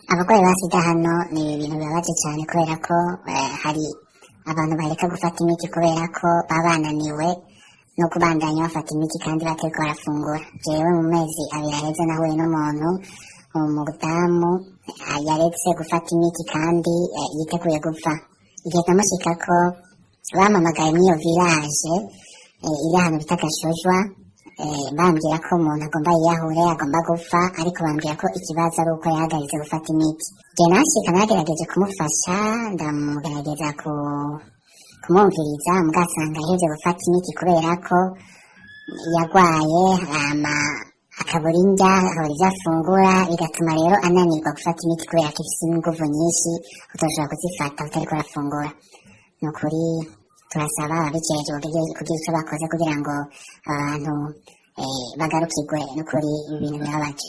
Abarwayi ba sida hano ni ibintu bibabaje cyane, kubera ko hari abantu bareka gufata imiti kubera ko baba bananiwe no kubandanya bafata imiti kandi batariko barafungura. Jewe mu mezi 2 aheze nahuye n'umuntu, umudamu yaretse gufata imiti kandi yiteguye gupfa. Igihe namushikako, bampamagaye muri iyo village iri ahantu bita Gashojwa, bambwira ko umuntu agomba yiyahure, agomba gupfa, ariko bambwira ko ikibazo ari uko yahagaritse gufata imiti. Igihe nashika nagerageje kumufasha, ndamugerageza kumwumviriza, mugasanga ahevye gufata imiti kubera ko yagwaye, hama akabura indya, akabura ivyo afungura, bigatuma rero ananirwa gufata imiti kubera ko ifise inguvu nyinshi utoshobora kuzifata utariko urafungura. Ni ukuri turasaba ababijejwe kugira ico bakoze kugira ngo abantu bagarukirwe. N'ukuri ibintu birababaje.